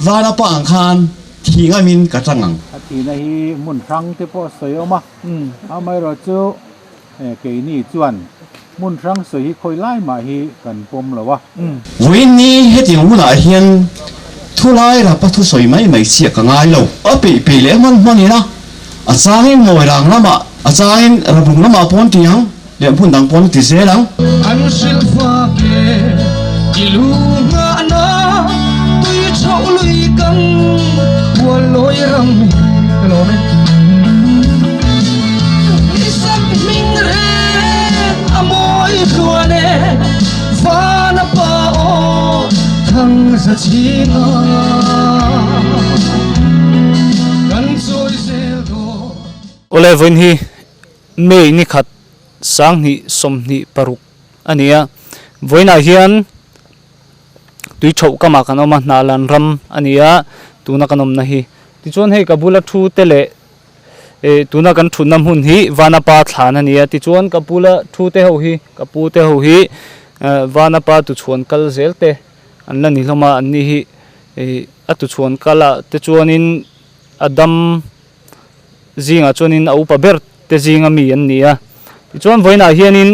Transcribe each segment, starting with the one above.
Vana pa ang khan thi ngamin ka chang ang. A thihna hi hmun hrang te pawh sawi a awm a, amaherawhchu keini chuan hmun hrang sawi hi khawi lai mah hi kan pawm lo a. Vawiin ni hetiang hunah hian thu lai rapa thu sawi mai mai chiah ka ngai lo. A peih peih leh hman hman ila a changin ngawi rang lamah, a changin rabung lamah pawn ti ang. Leh hmun dang pawn ti zel ang. An hrilh fak e, i lu nghahna tui chhoh lui kang hual lawi ram hi ka lawm e. I sam hming reng a mawi hluan e, vana pa aw thang za chhing a, kan chawi zel dawn. Awle vawiin hi May ni khat 2026 a ni a, vawiinah hian tui thauh kamah kan awm a, Hnahlan ram a ni a, tuna kan awmna hi. Tichuan hei ka bula thu te leh eh tuna kan thutna hmun hi Vanapa thlan a ni a, tichuan ka bula thu te ho hi, ka pu te ho hi eh Vanapa tuchhuan kal zel te an la ni hlawm a, an ni hi eh a tuchhuan kal ah te chuanin a dam. zingah chuanin a upa ber te zinga mi an ni a. Tichuan vawiinah hianin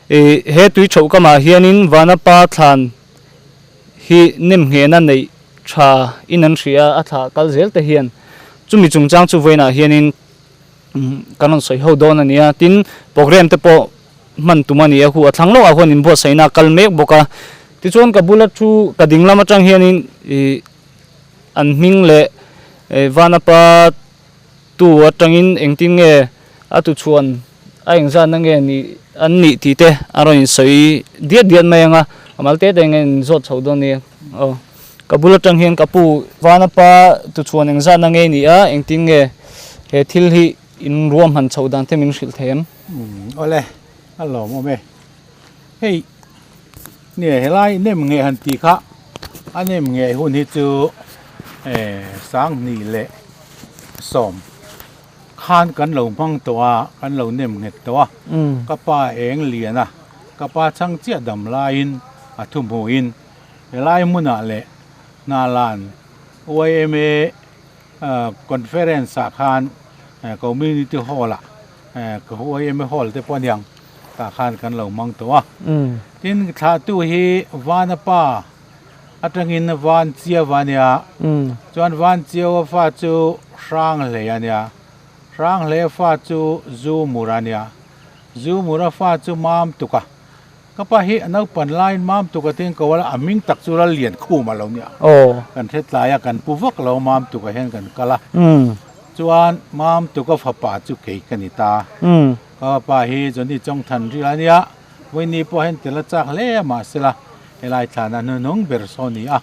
ih he tui thauh kamah hianin Vanapa thlan hi nem nghehna neih tha in an hria a, a thlah kal zel te hian chumi chungchang chu vawiinah hianin kan rawn sawi ho dawn a ni a. Tin, program te pawh hman tum a ni a, hu a thlang lawkah huan inbuatsaihna a kal mek bawk a. Tichuan ka bula thu ka ding lam atang hianin ih An hming leh Vanapa tu atangin engtin nge a tuchhuan a engzatna nge nih an nih tih te a rawn insawi diat diat mai ang a, a mal te te nge in zawt chho dawn nia. Aw ka bul atang hian ka pu Vanapa tuchhuan engzatna nge nih a, engtin nge he thil hi in ruahman chhoh dan te min hrilh thei em? Awle, a lawmawm e. Hei nge helai nem nge han tih kha a nem nge hun hi chu eh 2010 khan kan lo hmang tawh a kan lo nem nghet tawh a ka pa eng lian a ka pa chhang chiah dam laiin a thu hmuhin helai hmunah leh Hnalan yma conference ah khan community hall ah yma hall te pawh a niang. Tah khan kan lo hmang tawh a. Tin, thlahtu hi Vana pa atangin Van Chiau a nia. Chuan Van Chiau a fa chu Hranghlei a nia. Hranghlei a fa chu Zumur a nia. Zumur a fa chu Mamtuk a. Ka pa hi a naupan laiin Mamtuk a tin ko a, a hming tak chu Lallian Khum a lo nia. Kan hre tlai a, kan pu vak lo Mamtuk ah hian kan kal a. Chuan Mamtuk a fapa chu kei ka ni ta. Ka pa hi Johnny Chawngthan ril a nia, Vawiini pawh hian tel a chak hle a mahsela helai thlana hnuhnung ber saw ni a,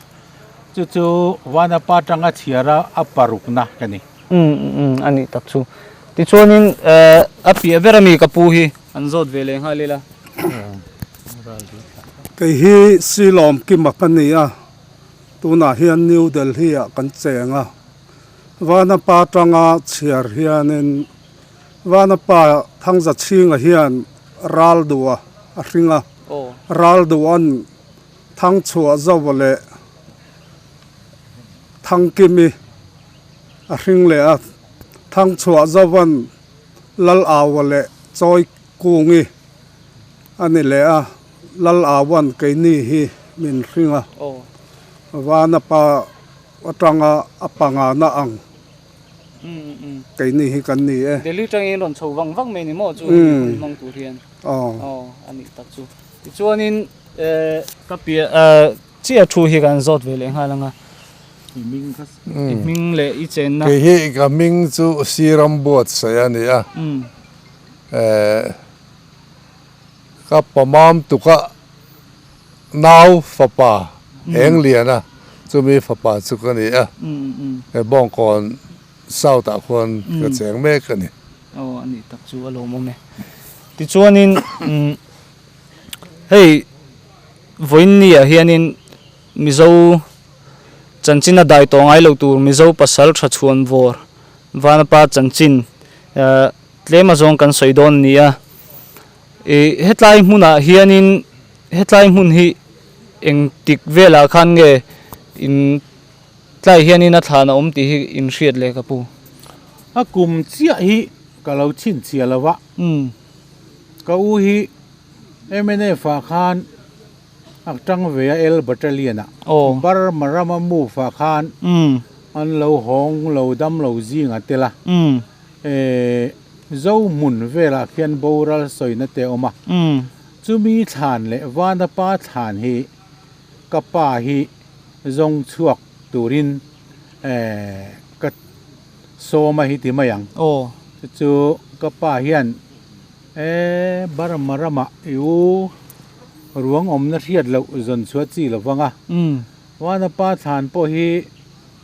chu chu Vanapa tanga chhiara a parukna ka ni. Umm umm a nih tak chu. Tichuanin a piah ber ami ka pu hi an zawt ve leh nghal ila. Kei hi Silawm Kima ka ni a, tunah hian New Delhi ah kan cheng a, Vanapa tanga chhiar hianin Vanapa Thangzachhinga hian ral duh a a hring a, ral duh an Thangchhuah Zova leh Thangkimi a hring leh a, Thangchhuah Zovan Lal Aua leh Chawi Kungi a ni leh a, Lal Auan keini hi min hring a, Vanapa atanga a pangana ang. Keini hi kan ni e. Delhi tangin rawn chho vang vang mai ni maw chu hun hmang tur hian. Aw a nih tak chu. Tichuanin ka piah chiah thu hi kan zawt ve leh nghal ang a. I hming leh i chenna. Kei hi ka hming chu Siram Buatsaih a ni a. Ka pamam tukah nau fapa eng lian a, chumi fapa chu ka ni a, he Bawngkawn South ah khuan ka cheng mek a ni. Aw a nih tak chu a lawmawm e. Tichuanin hei vawiin ni ah hianin Mizo chanchin a dai tawh ngai lo tur Mizo pasal tha chhuan vawr Vanapa chanchin tlem azawng kan sawi dawn a ni a. Ih hetlai hmunah hianin hetlai hmun hi engtik velah khan nge in Tlai hianin a thlan a awm tih hi in hriat le ka pu. A kum chiah hi ka lo chhinchhiah lo a. Ka u hi mnf ah khan a tang ve a L Battalion ah. Burma rama move ah khan an lo hawng lo dam lo zing a tel a. Zohmun velah khian boral sawina te a awm a. Chumi thlan leh Vanapa thlan hi ka pa hi zawng chhuak turin ka sawm a hi ti mai ang. Chu chu ka pa hian e Burma ramah i u ruang awmna hriat loh zawn chhuah chi lo vang a. Vanapa thlan pawh hi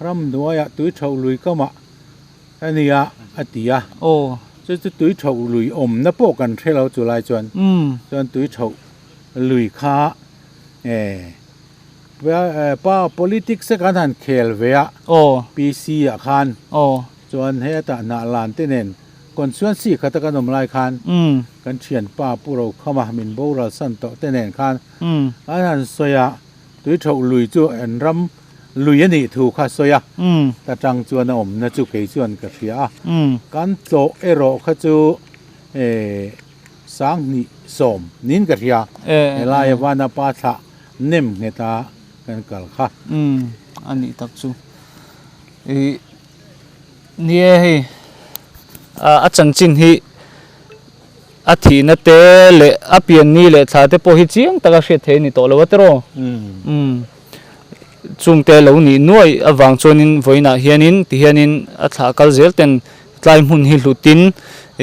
ramhnuaiah tui thauh lui kamah a nia a ti a. Chu chu tui thauh lui awmna pawh kan hre lo chu lai chuan. Chuan tui thauh lui kha e pa politics a kan han khel ve a PC ah khan chuan hetah hnah lan te nen constituency khata kan awm lai khan kan thianpa Pu Rokhama min boral san tawh te nen khan an han sawi a tui thauh lui chu an ram lui a nih thu kha sawi a ta tang chuan a awmna chu kei chuan ka hria a kan tlawh erawh kha chu e Sanghnih sawm niin ka hria. Helai a vana pa thlah nem nghet a kan kal kha. Umm a nih tak chu. Ih ni e hei a chanchin hi a thihna te leh a pian ni leh thla te pawh hi chiang taka hriat theih a ni tawh lo a tiraw? Umm chungte lo nih nuai avang chuanin vawiinah hianin tihianin a thlah kal zel ten Tlai hmun hi hlutin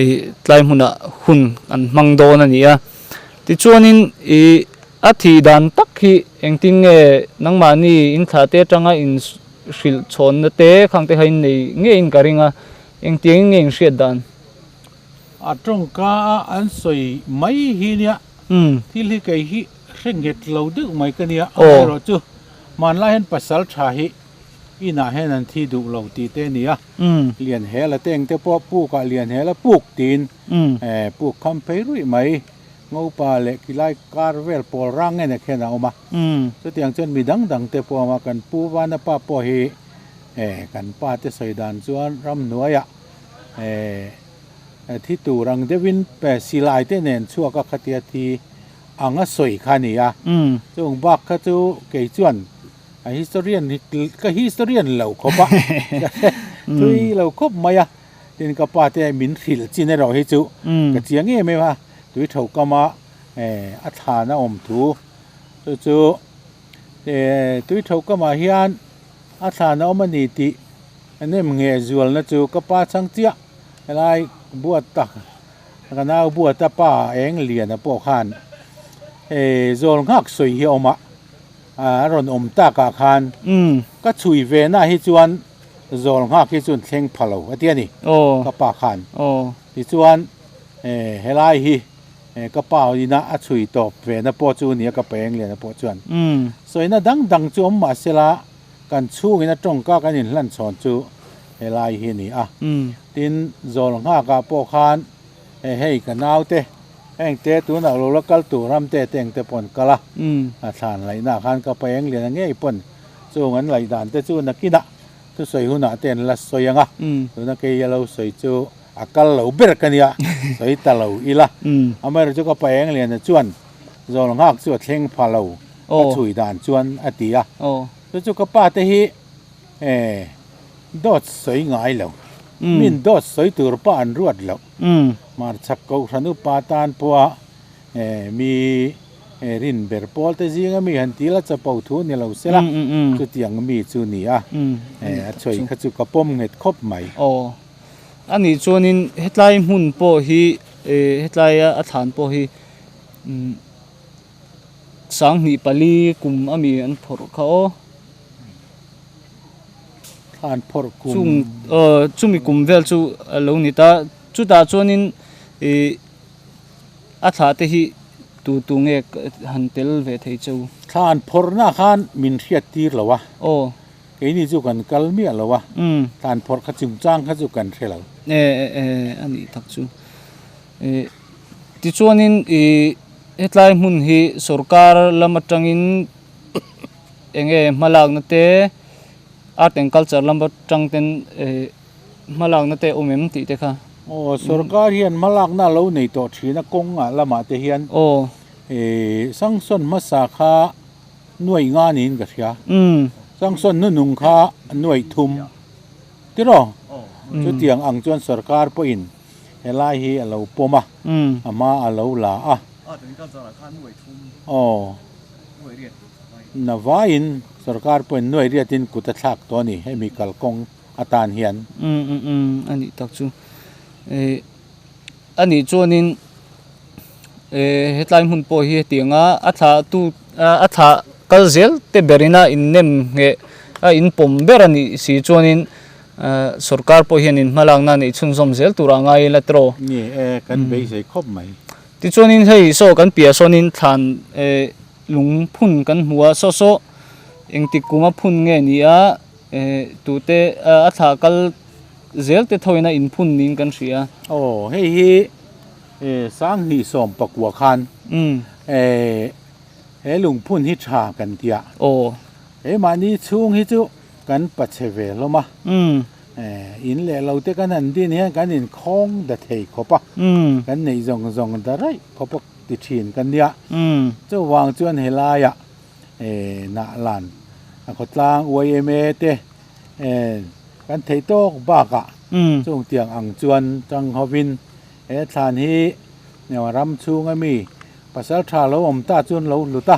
ih tlai hmunah hun an hmang dawn a ni a. Tichuanin ih a thih dan tak hi engtin nge nangmahni in thlah te atanga in hrilh chhawnna te khang te kha in nei ngeiin ka ring a, engtiangin nge in hriat dan? A tawngka a an sawi mai hi nia, thil hi kei hi hre nghet lo deuh mai ka nia, amaherawhchu hmanlai hian pasal tha hi Inah hian an thi duh lo tih te a ni a, lian hel a teng te pawh pukah lian hel a puk tiin puk kham phei ruih mai Ngopa leh khilai kar vel pawl rang nge nek hian a awm a. Chutiang chuan mi dang dang te pawh a awm a, kan pu Vana pa pawh hi kan pa te sawi dan chuan ramhnuaiah thi tur ang deuhin silai te nen chhuak a khatia thi ang a sawi kha a ni a, chung bak kha chu kei chuan A historian hi ka historian lo khawp a thui lo khawp mai a tin ka pa te min hrilh chin erawh hi chu ka chiang em em a tui tho kam a eh a thlan a awm thu chu chu eh tui tho kam ah hian a thlan a awm a ni tih nem nge zualna chu ka pa chhang chiah helai buat tak ka nau buata pa eng lian a pawh khan eh zawl nghak sawi hi a awm a. A rawn awm takah khan ka chhui ve na hi chuan zawl nghak hi chuan thleng pha lo a ti a ni ka pa khan. Tichuan helai hi ka pa ina a chhui tawp ve na pawh chu nia ka paeng lian a pawh chuan sawina dang dang chu awm mah sela kan chhungin a tawngka kan inhlan chhawn chu helai hi a ni a. Tin zawl nghakah pawh khan hei ka naute Heng te tunah lo la kal tur ram te te engte pawh an kal a, a thlan laihna ah khan ka pa eng lian a ngei pawn chung an laih dan te chu nakinah thusawi hunah te an la sawi ang a, tuna kei a lo sawi chu a kal lo ber ka nia, sawi ta lo ila. Amaherawhchu chu ka pa eng lian a chuan zawl nghak chu a thleng pha lo ka chhui dan chuan a ti a, chu chu ka pa te hi dawt sawi ngai lo, min dawt sawi tur pawh an ruat loh. Hmarchhak Kohhran upa tan pawha mi rin ber pawl te zinga mi han til a chapo thu ni lo sela, chutiang mi chu ni a, a chhawi kha chu ka pawm nghet khawp mai. Aw, a nih chuanin hetlai hmun pawh hi hetlaia a thlan pawh hi sanghnih pali kum a mi an phawrh kha aw. Thlan phawrh kum. Chung chumi kum vel chu a lo ni ta. Chutah chuanin ih a thlah te hi tu tu nge han tel ve thei cheu. Thlan phawrhna khan min hriat tir lo a. Aw. Keini chu kan kal miah lo a. Thlan phawrh kha chungchang kha chu kan hre lo. E e a nih tak chu. Ih tichuanin ih hetlai hmun hi sorkar lam atangin eng nge hmalakna te. Art and culture lam atang ten hmalakna te awm em tih te kha. Aw, sorkar hian hmalakna a lo nei tawh thin a, kawngah lamah te hian sanction hmasa kha nuaih nga niin ka hria. Sanction nunung kha nuaih thum tiraw? Chutiang ang chuan sorkar pawhin helai hi a lo pawm a, a hma a lo la a. Aw, na vaiin sorkar pawhin nuaih riatin kut a thlak tawh a ni hemi kalkawng atan hian. Umm umm umm a nih tak chu. Ehh a nih chuanin ehh hetlai hmun pawh hi hetianga a thlah tu a thlah kal zel te berin a innem ngheh a inpawm ber a nih si chuanin ehh sorkar pawh hianin hmalakna neih chhunzawm zel turah a ngai ila tiraw. Ni e kan beisei khawp mai. Tichuanin hei saw kan piah sawnin thlan ehh lung phun kan hmu a saw saw engtik kuma phun nge ni a. Eh, tute a thlah kal zel te thoin a inphun niin kan hria. Aw, hei hi eh Sanghnih sawm pakua khan eh he lungphun hi tha kan tia. Aw. He mahni chhung hi chu kan pache ve hlawm a. Eh, in leh lo te kan han din hian kan inkhawng da thei khawp a. Kan neih zawng zawng da raih khawp a ti thin kan nia. Chuvang chuan helaiah Hnahlan a khawtlang yma te kan theih tawk bakah chung tiang ang chuan tang hovin he thlan hi ram chhunga mi pasal tha lo awm ta chuan lo hlut a,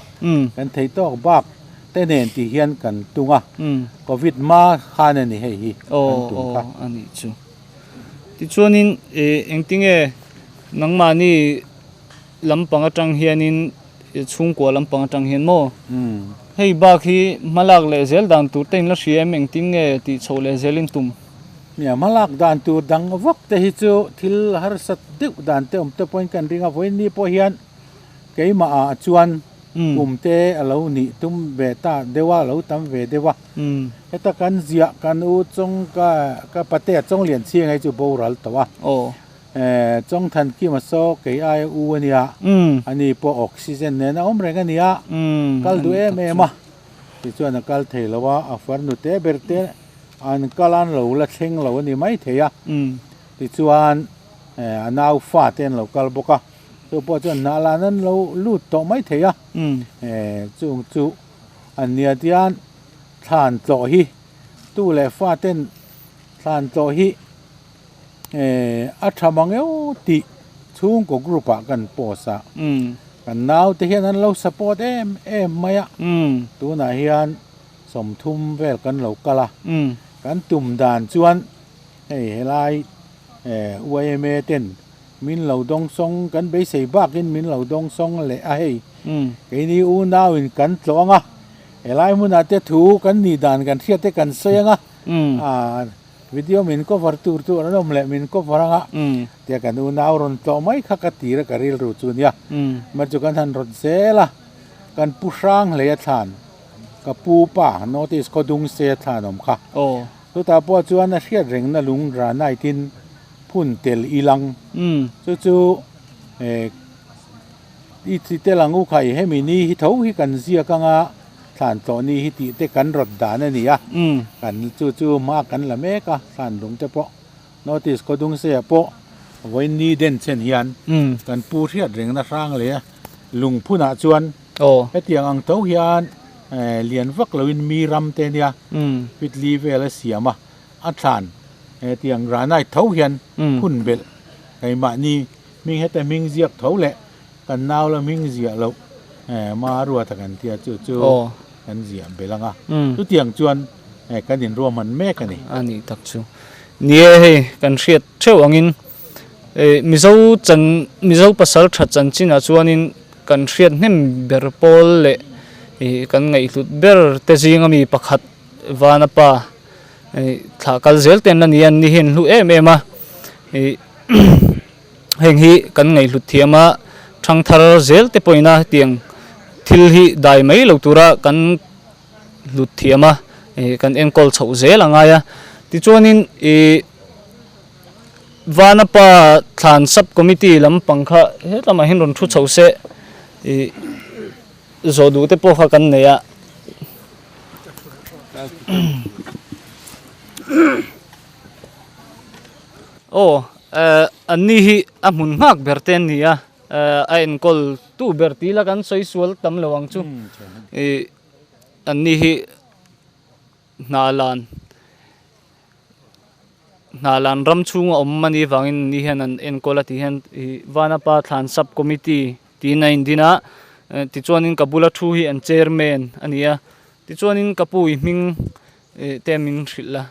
kan theih tawk bak te nen tih hian kan tung a, covid hma khan a ni hei hi kan tum kha. Aw a nih chu. Tichuanin engtinge nangmahni lampang atang hianin chhungkua lampang atang hian maw? Hei bak hi hmalak leh zel dan tur te in la hria em engtin nge tih chhoh leh zel in tum? Nia, hmalak dan tur dang vak te hi chu thil harsat deuh dan te awm te pawhin kan ring a, vawiin ni pawh hian keimah ah chuan kum te a lo nih tum ve ta deuh a, a lo tam ve deuh a. Heta kan ziah kan u chawng ka ka patea chawnglian chhiang hi chu boral tawh a. Chawngthan Kim a saw kei aia u a nia, ani pawh oxygen nen a awm reng a nia, kal duh em em a, tichuan a kal thei lo a, a farnu te ber te an kal an lo la thleng lo a ni mai thei a, tichuan a nau fa te an lo kal bawk a, chu pawh chuan hnah lan an lo lut tawh mai thei a, chung chu an nia tian thlan tlawh hi tu leh fa ten thlan tlawh hi. A tha mang eo tih chhungkaw group ah kan post a, kan naute hian an lo support em em mai a, tunah hian sawmthum vel kan lo kal a, kan tum dan chuan hei helai yma ten min lo dawngsawng kan beisei bakin min lo dawngsawng leh a hei, keini unau in kan tlawh ang a, helai hmunah te thu kan nih dan kan hriat te kan sawi ang a, Video min cover tur chu an awm leh min cover anga tia kan unau rawn tlawh mai kha ka tir a ka rilru chu nia. Mar chu kan han rawt zel a, kan pu hrang hlei a thlan ka pu pa notice khaw dung se a thlan awm kha. Chutah pawh chuan a hriat rengna lung granite in phun tel ilang chu chu I chi tel ang u khai, hemi ni hi tho hi kan ziak anga thlan tlawh ni hi tih te kan rawt dan a ni a, kan chu chu hma kan la mek a, thlan lung te pawh notice khaw dung se ah pawh vawiin ni den chen hian kan pu hriat rengna hrang leh a lung phunah chuan hetiang ang tho hian lian vak loin mi ram te nia fitli vel a siam a, a thlan hetiang granite tho hian phun belh keimahni Hming heta hming ziak tho leh kan nau la hming ziah loh ma ruat a kan tia chu chu kan ziah belh ang a, chutiang chuan kan inruahman mek a ni. A nih tak chu. Ni e hei kan hriat theuh angin Mizo chan Mizo pasal tha chanchinah chuanin kan hriat hnem ber pawl leh kan ngaihhlut ber te zinga mi pakhat Vanapa thlah kal zel te an la ni a, an ni hi an hlu em em a. Heng hi kan ngaihhlut thiam a, thangthar zel te pawhin a hetiang thil hi dai mai lo tura kan hlut thiam a, kan enkawl chhoh zel a ngai a. Tichuanin ih Vanapa thlan sub committee lampang kha hetlama hian rawn thu chho se ih zawh duh te pawh kha kan nei a. Aw an ni hi a hmun nghak ber te an ni a, a enkawl tu ber tih ila kan sawi sual tam lo ang chu. Ih an ni hi hna lan hna lan ram chhunga awm a nih vangin an ni hian an enkawl a tih hian ih Vanapa thlan sub committee tiin a indin a, tichuanin ka bula thu hi an chairman a ni a, tichuanin ka pu i hming ih te min hrilh la.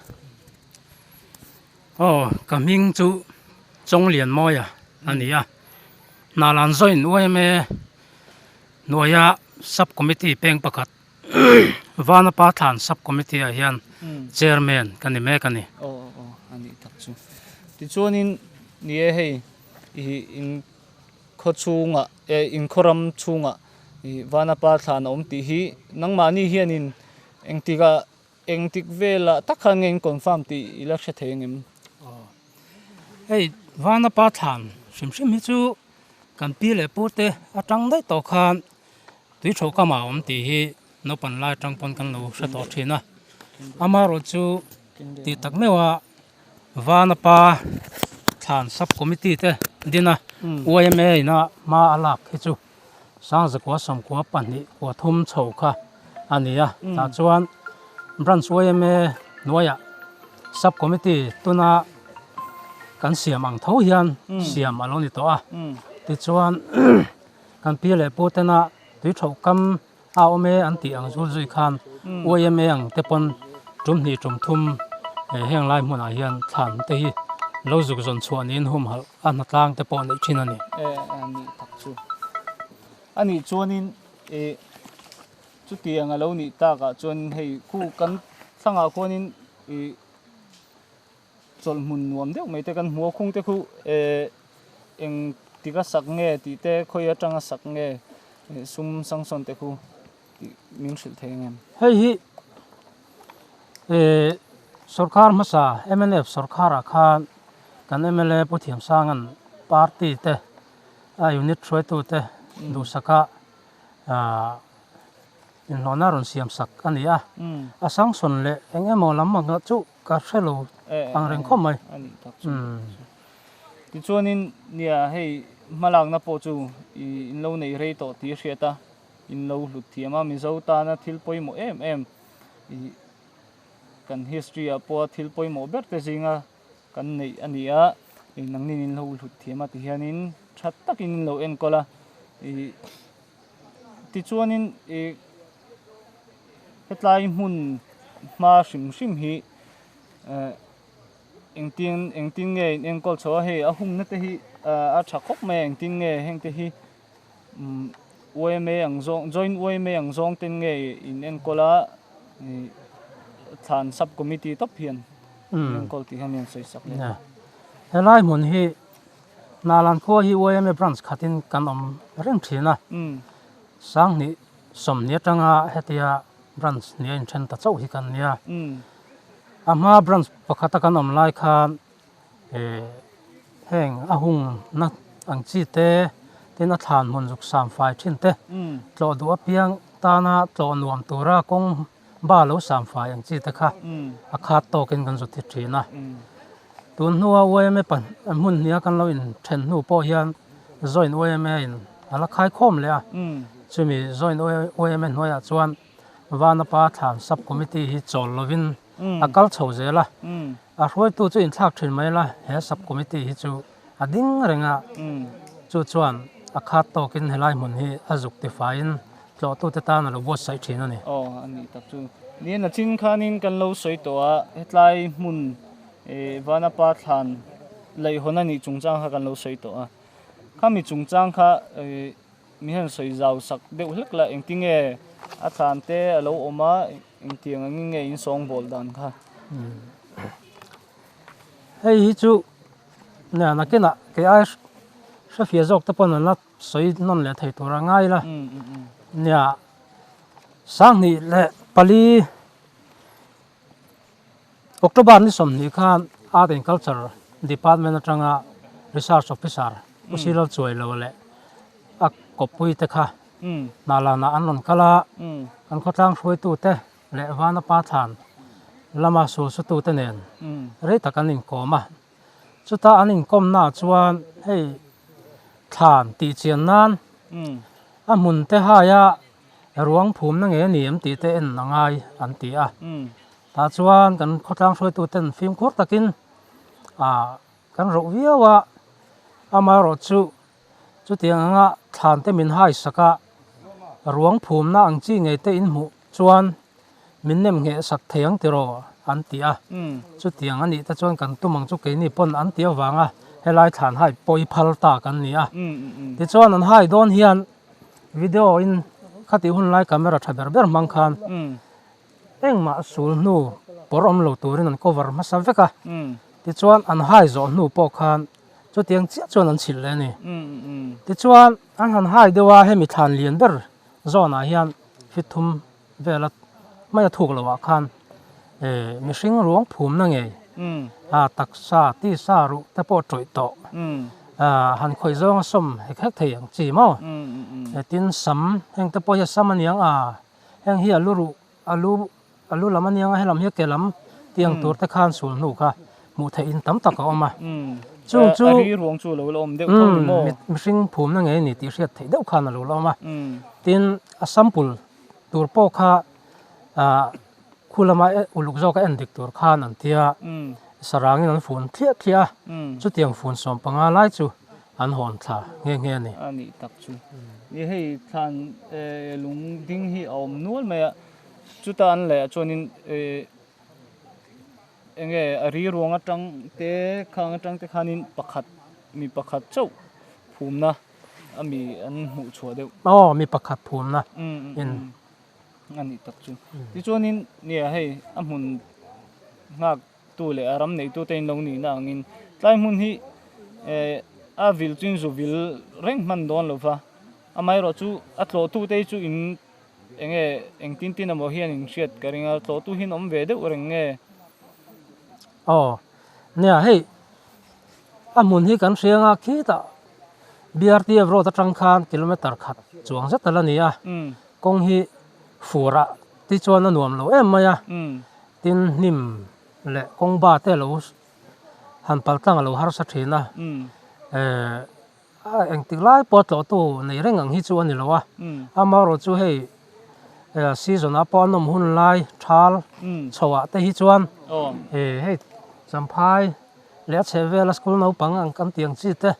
Aw ka hming chu Chawnglianmawia a ni a, hna lan zawin yma hnuaia sub committee peng pakhat Vanapa thlan sub committee ah hian chairman ka ni mek a ni. Aw aw a nih tak chu. Tichuanin ni e hei ih in khaw chhungah eh in khaw ram chhungah ih Vanapa thlan a awm tih hi nangmahni hianin engtikah Engtik velah tak khan nge in confirm tih i la hre thei angem? Aw, hei Vanapa thlan hrim hrim hi chu kan pi leh pu te atang daih tawh khan tui tho kam ah a awm tih hi naupang lai atang pawn kan lo hre tawh thin a, amaherawh chu tih tak meuh a Vanapa thlan sub committee te din a yma ina hma a lak hi chu. Sangzakua sawmkua pahnih kua thum chho kha a ni a, tah chuan Branch yma hnuaiah Sub Committee tuna kan siam ang tho hian siam a lo ni tawh a, tichuan kan pi leh pu tena tui thauh kam a awm e an tih ang zul zui khan yma ang te pawn tum hnih tum thum heng lai hmunah hian thlan te hi lo zuk zawn chhuah niin humhalh a hnatlang te pawh neih thin a ni. E a nih tak chu. A nih chuanin e chutiang a lo nih takah chuanin hei khu kan thlangah khuanin i chawlhhmun nuam deuh mai te kan hmu a khung te khu eh eng tika sak nge tih te khawi atanga sak nge sum sangsawn te khu tih min hrilh thei ang em? Hei hi eh sorkar hmasa mnf sorkarah khan kan mla Pu Thiamsanga'n party te a unit hruaitu te duhsaka ah inhlawhna rawn siam sak a ni a, a sangsawn leh eng emaw lam ang chu Ka hre lo ang reng khawp mai. A nih tak chu. Tichuanin nia hei hmalakna pawh chu i in lo nei rei tawh tih a hriat a, in lo hlut thiam a, Mizo tana thil pawimawh em em i kan history ah pawha thil pawimawh ber te zinga kan neih a ni a, i nangnin in lo hlut thiam a tihianin tha takin in lo enkawl a, i tichuanin i Hetlai hmun hma hrim hrim hi eh engtin engtin nge in enkawl chho a hei a humna te hi a tha khawp mai a engtin nge heng te hi umm yma ang zawng joint yma ang zawng ten nge in enkawl a ih thlan sub committee tawp hian in enkawl tih hian an sawi sak leh a. Helai hmun hi Hnalan khua hi yma branch khatin kan awm reng thin a Sanghnih 20 atanga hetia branch nia inthen ta chauh hi kan nia. A hma branch pakhata kan awm lai khan eh heng a hungna ang chi te tin a thlan hmun zuk sam fai thin te tlawh duh apiang tana tlawh nuam tura kawng ba lo sam fai ang chi te kha a khat tawkin kan zut hi thin a. Tun hnua yma hmun hnia kan lo inthen hnu pawh hian joint yma in a la khai khawm leh a, chumi joint yma hnuaiah chuan Vanapa thlan sub committee hi chawl lovin a kal chho zel a, a hruaitu chu inthlak thin mai la he sub committee hi chu a ding reng a, chu chuan a khat tawkin helai hmun hi a zuk tifaiin tlawhtute tan a lo buatsaih thin a ni. Aw a nih tak chu. Ni a chin khanin kan lo sawi tawh a, hetlai hmun Vanapa thlan laihhawn a nih chungchang kha kan lo sawi tawh a. Khami chungchang kha mi hian sawi zau sak deuh hlek la, engtinge a thlan te a lo awm a, engtiang angin nge in sawngbawl dan kha? Hei hi chu nakinah kei ai hrefiah zawk te pawn an la sawi nawn leh thei tur a ngai la. Nia 2004 October ni 20 khan Art and Culture Department atanga Research Officer Pu Silal Chuailo leh a kawppui te kha hna lanah an rawn kal a, kan khawtlang hruaitute leh Vanapa thlan. lama sulsutute nen rei tak an inkawm a. Chuta an inkawmnaah chuan hei thlan tih chian nan a hmun te haia ruang phumna nge a ni em tih te en a ngai an ti a. Tah chuan kan khawtlang hruaituten fimkhur takin ah kan roh viau a, amaherawhchu chutiang anga thlan te min hai sak a, ruang phumna ang chi ngei te in hmuh chuan min nem ngheh sak thei ang tiraw an ti a, chutiang a nih te chuan kan tum ang chu keini pawn an ti avanga helai thlan hai pawi phal ta kan ni a, tichuan an hai dawn hian video in khatih hun lai camera tha ber ber hmang khan engmah sul hnu pawr awm lo turin an cover hmasa vek a, tichuan an hai zawh hnu pawh khan chutiang chiah chuan an chhilh leh a ni. Tichuan an han hai deuh a, hemi thlan lian ber zawnah hian fit thum vela hmai a thuk loh ah khan mihring ruang phumna ngei a taksa tisa ruh te pawh tawih tawh han khawih zawng a sawm hek hek thei ang chi maw tin sam heng te pawh hi a sam aniang a heng hi a lu ruh a lu a lu lam aniang a helam hi a ke lam tiang tur te khan sul hnu kha hmuh theih in tam tak a awm a chung chu mihring phumna ngei a ni tih hriat theih deuh khan a lo la awm a tin a sample tur pawh kha ah khu lama uluk zawka en dik tur khan an tia sarangin an fun thliah thliah a chutiang fun 15 lai chu an hawn thla nghe nghe a ni. A nih tak chu. Ni hei thlan lung ding hi a awm nual mai a, chuta an leh ah chuanin enge a ri ruang atang te khang atang te khanin pakhat mi pakhat chauh phumna a mi an hmuh chhuah deuh. Aw mi pakhat phumna in. A nih tak chu. Tichuanin nia hei a hmun nghak tu leh a ram neitu te in lo nihna angin tlai hmun hi eh a vil chu in zu vil reng hman dawn lo va, amaherawh chu a tlawh tu te hi chu in enge engtin tin emaw hian in hriat ka ring a, tlawh tu hi an awm ve deuh reng nge? Aw nia hei a hmun hi kan hriang a khitah BRTF road atang khan kilometer khat chuang zet a la ni a, kawng hi fur ah tichuan a nuam lo em mai a. Tin hnim leh kawng ba te lo han pal tlang a lo harsa thin a, eh engtik lai pawh tlawh tu nei reng ang hi chu a ni lo a, amaherawh chu hei season ah pawh a nawm hun lai thal chho ah te hi chuan eh hei Champhai leh a chheh vel a school naupang ang kan tih ang chi te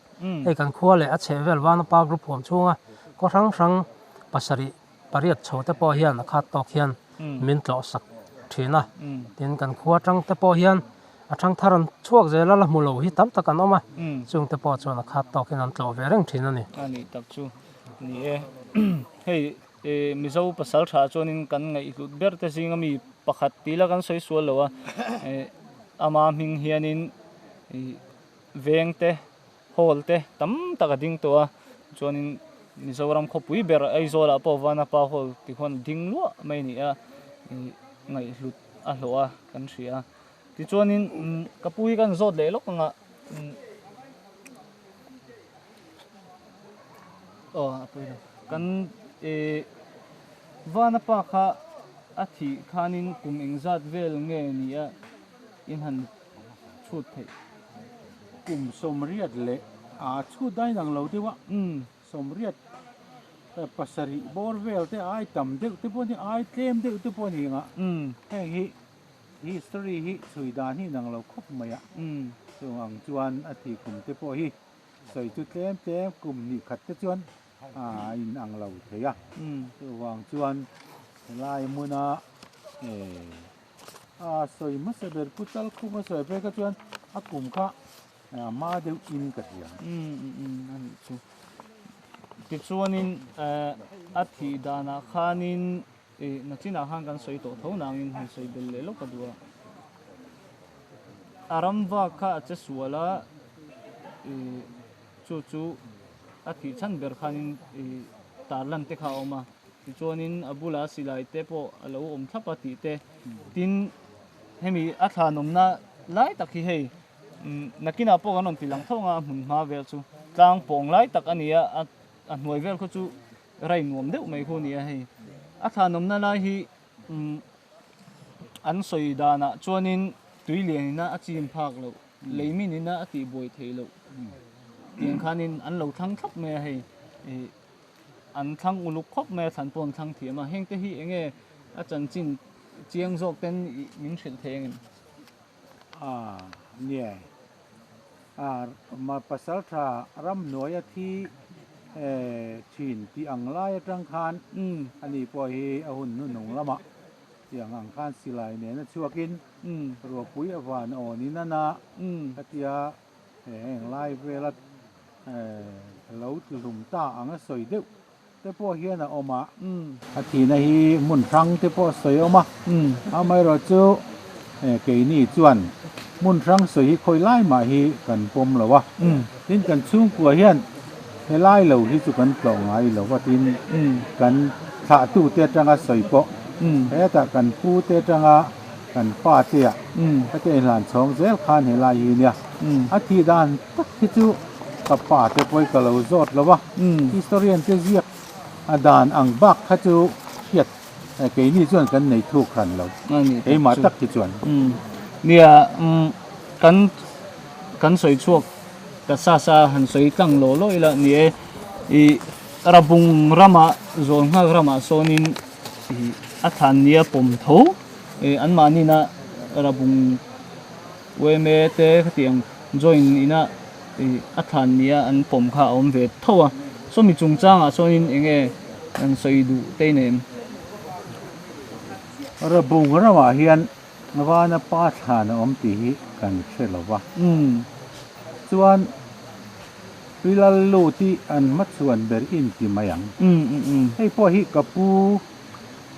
hei kan khua leh a chheh vel Vanapa group huam chhunga khaw hrang hrang pasarih pariat chho te pawh hian a khat tawk hian min tlawh sak thin a, tin kan khua atang te pawh hian a thang thar an chhuak zel a la hmu lo hi tam tak an awm a, chung te pawh chuan a khat tawk hian an tlawh ve reng thin a ni. A nih tak chu ni e, hei Mizo pasal tha chuanin kan ngaihhlut ber te zinga mi pakhat tih la kan sawi sual lo a, ama hming hianin veng te Hall te tam tak a ding tawh a, chuanin Mizoram khawpui ber Aizawlah pawh Vanapa Hall ti khuan a ding luah mai a ni a, ih ngaihhlut a hlawh a kan hria a. Tichuanin ka pu hi kan zawt leh lawk ang a, aw a pawi lo, kan ih Vanapa kha a thih khanin kum engzat vel nge ni a in han chhut theih. Kum 80 leh a chhut dain ang lo deuh a, 87 bawr vel te ai tam deuh te pawh ni ai tlem deuh te pawh ni ang a, heng hi history hi chhui dan hi inang lo khawp mai a, chung ang chuan a thih kum te pawh hi sawi chu tlem tlem kum hnih khat te chuan a inang lo thei a, chuvang chuan helai hmuna eh. A sawi hmasa ber Pu Chalkhuma sawi phei kha chuan a kum kha a hma deuh in ka hria. Umm a nih chu. Tichuanin a thih danah khanin ih nachinah khan kan sawi tawh tho nangin han sawi bel leh lawk a duh a. A ram vak kha a che sual a ih chu chu a thih chhan ber khanin ih tarlan te kha a awm a. Tichuanin a bula silai te pawh a lo awm thlap a tih te. Tin, hemi a thlanawmna lai tak hi hei nakinah pawh kan rawn ti lang tho ang a, a hmun hma vel chu tlang pawng lai tak a ni a, a hnuai vel khaw chu rai nuam deuh mai khu a ni a hei. A thlanawmna lai hi. An sawi danah chuanin tui lianina a chim phak loh, lei minina a tihbuai theih loh tiang khanin an lo thlang thlap mai a hei. An thlang uluk khawp mai a, thlan pawh an thlang thiam a. Hengte hi enge a chanchin chiang zawk ten min hrilh thei angem? A nia, a pasal tha ramhnuaia thi thin tih ang lai atang khan ani pawh hi a hun hnuhnung lamah tiang ang khan silai nena chhuakin ruahpui a van awnin a na khatia heng lai vela lo tluhlum ta ang a sawi deuh te pawh hian a awm a. A thihna hi hmun hrang te pawh sawi a awm a, amaherawhchu keini chuan hmun hrang sawi hi khawi lai mah hi kan pawm lo a, tin kan chhungkua hian helai lo hi chu kan tlawh ngai lo va tin kan thlahtu te atanga sawi pawh hetah kan pu te atanga kan pa te ah heti a inhlan chhawng zel khan helai hi nia a thih dan tak hi chu Ka pa te pawh ka lo zawt lo a, historian te ziak a dan ang bak kha chu hriat keini chuan kan nei thuk hran lo, keimah tak hi chuan. Nia, kan kan sawi chhuak ta sa sa han sawi tlang law law ila ni e, i Rabung ramah Zawlnghak ramah sawnin i a thlan nia pawm tho, anmahnina Rabung Uaime te khatiang join ina ih a thlan nia an pawm kha a awm ve tho a, sawmi chungchangah chuanin eng nge an sawi duh tei nen? Rabung ramah hian vana pa thlan a awm tih hi kan hre lo va, chuan Pilal lut hi an hmachhuan ber in ti mai ang. Hei pawh hi ka pu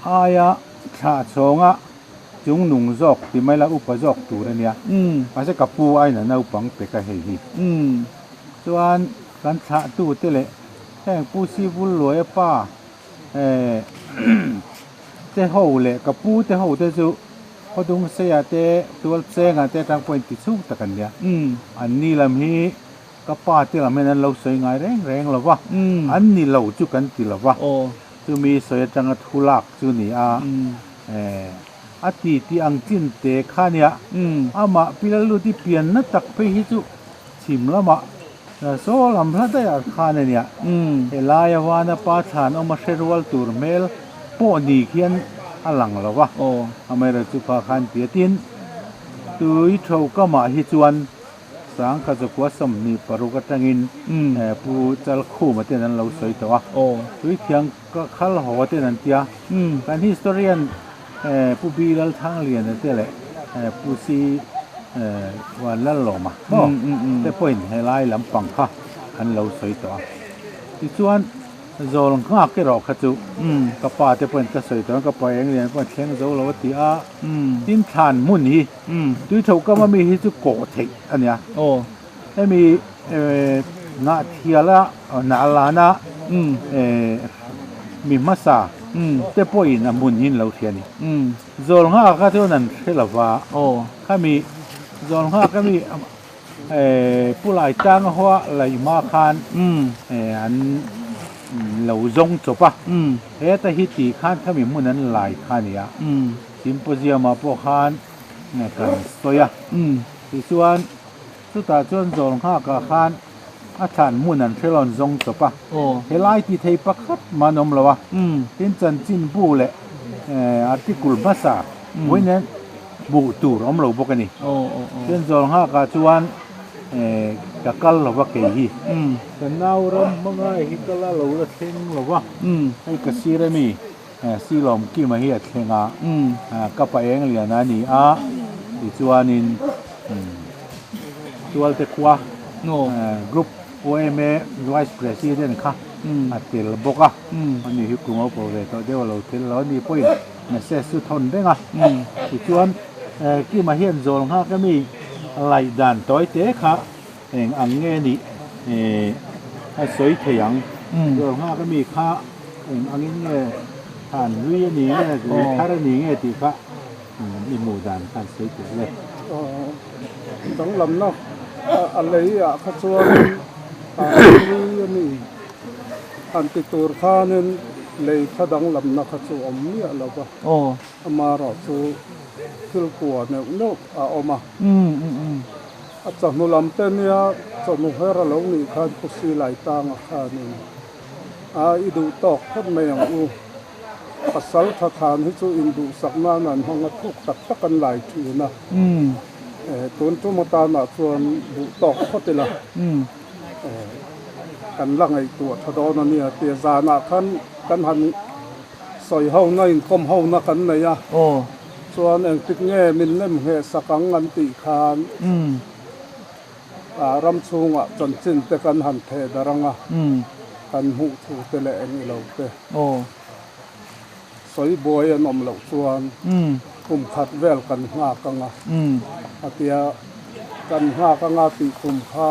aia thlah chhawnga Chung nung zawk ti mai la upa zawk tur a nia. Mahse ka pu aiin a naupang pek a hei hi. Chuan kan thlahtu te leh heng Pu Sivul Luaia pa te ho leh ka pu te ho te chu Khawdungseia te Tualchenga te atang pawhin ti chhung tak an nia. An ni lam hi ka pa te lam hian an lo sawi ngai reng reng lo va, an ni lo chu kan ti lo va. Chumi sawi atanga thu lak chu ni a. A ti tih ang chin te kha nia, amah Pilaluti pianna tak phei hi chu chhim lamah saw lam hla daih ah khan a nia. Helaia vana pa thlan awm a hre rual tur hmel pawh ni khian a lang lo va, amaherawhchu chu kha khan tia tin tui tho kamah hi chuan Sangkha chukua 26 atangin Pu Chalkhuma ten an lo sawi tawh a, Tuithiang khal haw ten an tia. Kan historian Pu Bi Lalthangliana te leh Pu Si Vanlallawma maw te pawhin helai lampang kha an lo sawi tawh a. Tichuan Zawl nghak erawh kha chu ka pa te pawhin ka sawi tawh a, ka pa eng lian pawhin thleng zo lo a ti a. Tin thlan hmun hi tui tho kam ami hi chu kawh theih a nia. Hemi ngah thiala hnah lana mi hmasa te pawhin a hmun hi an lo hria a ni. Zawl nghak kha chuan an hre lo va, khami zawl nghak ami Pu Lai Tanga hoa laih hma khan an lo zawng chawp a, heta hi tih khan khami hmun an lai kha a ni a, symposium ah pawh khan kan sawi a, tichuan chutah chuan zawl nghak ah khan a thlan hmun an hre lawn zawng chawp a, helai ti thei pakhat mah an awm lo a, tin chanchin bu leh article hmasa vawiin Hmuh tur awm lo bawk a ni. Chuan zawl nghakah chuan ka kal lo va kei hi. Ka nau ram hmangai hi ka la lo la thleng lo va, hei ka sir ami Silawm Kima hi a thleng a, ka pa eng lian a ni a, tichuanin Tualte khua group OMA Vice President kha a tel bawk a, ani hi kum a upa ve tawh deuh a lo tel lo a ni pawhin. Message chu thawn reng a, tichuan Kima hian zawl nghak ami laih dan tawi te kha eng ang nge nih a sawi thei ang, zawl nghak ami kha eng angin nge than hlui a ni nge lui thar a ni nge tih kha i hmuh dan khan sawi teh le. Danglamna a lei ah kha chuan than hlui a ni. Han ti tur khanin lei kha danglamna kha chu awm miah lo va, amaherawh chu thil kua neuh neuh a awm a. A chawhnu lam te nia chawhnu her a lo nih khan Pu Silai Tanga khanin a i duh tawk phawt mai ang u. Pasal tha than hi chu induhsak nan an hmang a thuk tak tak an lai thin a. Tun tum atanah chuan duh tawk phawt ila kan la ngaihtuah tha dawn a nia tia zanah khan kan han sawi ho na inkawm ho na kan nei a chuan engtik nge min nem ngheh sak ang an tih khan ram chhungah chanchin te kan han theh darh ang a kan hmuh thu te leh eng ilo te sawi buai an awm loh chuan kum khat vel kan nghak ang a a tia kan nghak anga tih kum kha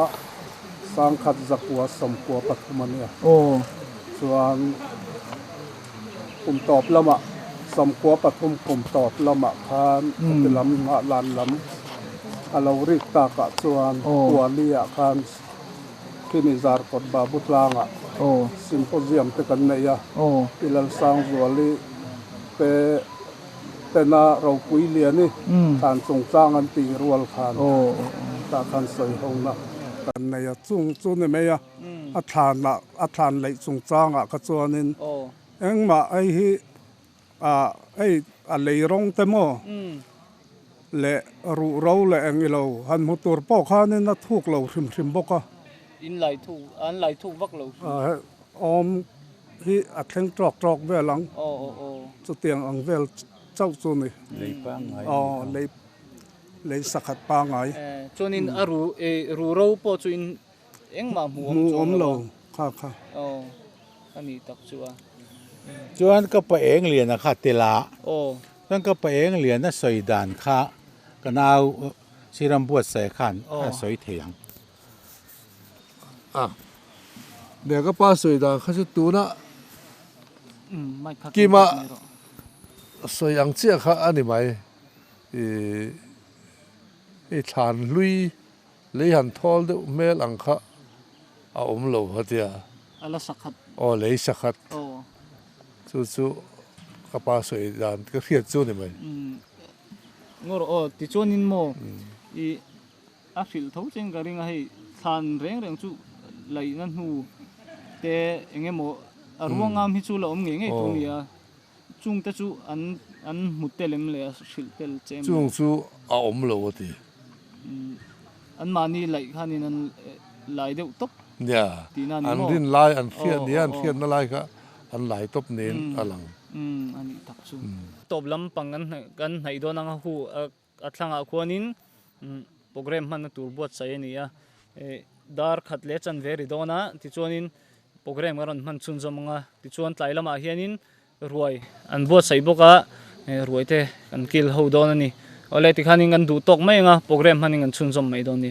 sangkhat zakua 93 a nia chuan kum tawp lamah 93 kum tawp lamah khan heti lam nghah lan lam a lo rik takah chuan Kuali ah khan khimi Zarkawt Babu tlangah symposium te kan nei a, Pi Lalsangzuali te tena ropui liani thlan chungchang an tih rual khan tah khan sawi hona kan nei a, chung chu ni mai a. A thlanah a thlan leih chungchangah kha chuanin engmah hei hi ah hei a lei rawng te maw leh ruh ro leh eng ilo han hmu tur pawh khanin a thuk lo hrim hrim bawk a. In lai thuk an lai thuk vak lo hrim. Awm hi a thleng tawk tawk vel ang chutiang ang vel chauh chu ni. Lei pangngai. Aw lei lei sakhat pangngai. Chuanin a ru ruh ro pawh chu in Engmah hmu awm chuang lo a. Kha kha. Aw, a nih tak chu a. Chuan ka pa eng lian a kha tel a. Aw. Chuan ka pa eng lian a sawi dan kha ka nau Siram buatsaih khan a sawi thei ang. A, nia ka pa sawi dan kha chu tuna Kima sawi ang chiah kha a ni mai. I thlan hlui Lei han thawl deuh hmel ang kha a awm lo hatia. A la sakhat. Aw lei sakhat. Aw. Chu chu ka pa sawi dan ka hriat chu ni mai. Umm ngawr aw tichuanin maw i a hrilh tho chen ka ring a hei thlan reng reng chu laihna hnu te eng emaw a ruangam hi chu la awm ngei ngei tur a ni a. Chung te chu an an hmu tel em le a hrilh tel che em le? Chung chu a awm lo a ti. An mahni laih khanin an lai deuh tawp Nia, tihna a ni an maw? rin lai an hriat nia an hriatna lai kha an lai tawp niin a lang. Umm a nih tak chu. Tawp lampang kan kan hnaih dawn anga hu A thlangah khuanin programme hmanna tur buatsaih a ni a, dar khat leh chanve ri dawn a, tichuanin programme kan rawn hman chhunzawm ang a, tichuan tlai lamah hianin ruai an buatsaih bawk a, ruai te kan kil ho dawn a ni. Awle tikhanin kan duh tawk mai ang a, programme hmanin kan chhunzawm mai dawn a ni.